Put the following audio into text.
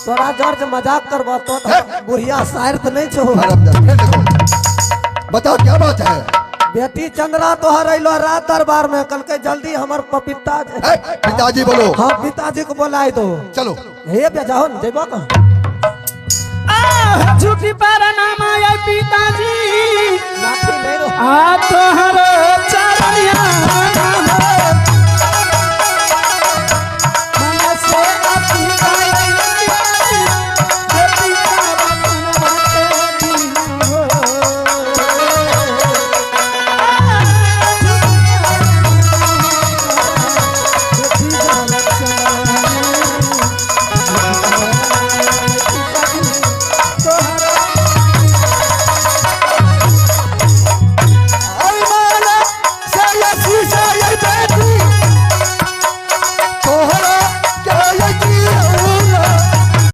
तोरा जर जे मजाक करबो तो तऽ बुढ़िया साइर तऽ नहीं छौ। फिर देखो, बताओ क्या बात है? बेटी चंद्रा तोहर अइलो रात दरबार में, कहलकै जल्दी हमर पपिता ए, पिताजी बोलो। हाँ, पिताजी को बोलाय दो। चलो। हे बे जाओ ने, जेबो कहाँ? झूठी पर नाम आय पिताजी। लाठी नहीं रहो। आ तोहर चरनिया।